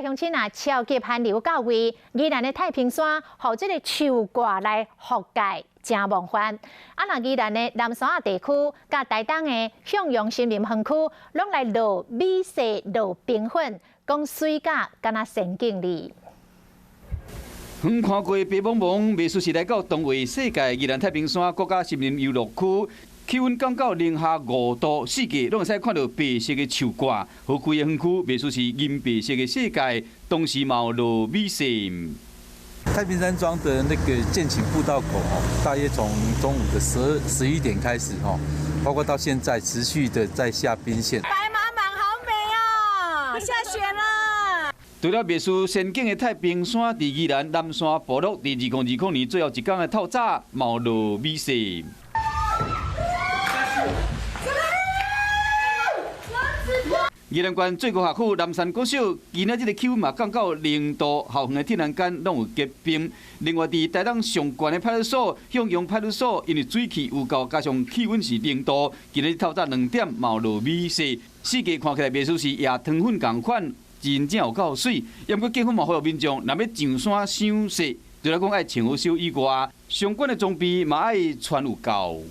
鄉親啊，超級寒流到位，宜蘭的太平山，予這个樹掛來覆蓋，誠夢幻。啊，若宜蘭的南山仔地區，佮台東的向陽森林園區，攏來落米雪落冰粉，講媠甲敢若仙境哩。遠看過白茫茫，袂輸是來到動畫世界宜蘭太平山國家森林遊樂區，氣溫降到零下5度，四界攏會使看到白色的樹掛，予規個園區袂輸是銀白色的世界，同時嘛有落米雪。太平山莊的那個劍琴步道口哦，大約從中午的12、11點開始吼，包括到現在持續的在下冰霰。白茫茫好美哦，下雪了。除了袂輸仙境的太平山，佇宜蘭南山部落，佇2020年最後一工的透早，嘛有落米雪。宜蘭縣最高學府南山國小，今仔日的氣溫嘛降到0度，校園的鐵欄杆攏有結冰。另外，佇台東上懸的派出所向陽派出所，因為水汽有夠，加上氣溫是零度，今日透早2點嘛有落米雪，四界看起來袂輸是夜糖粉仝款，真正有夠媠。毋過警方嘛呼籲民眾，若欲上山賞雪，除了講愛穿好少以外，相關的裝備嘛愛穿有夠。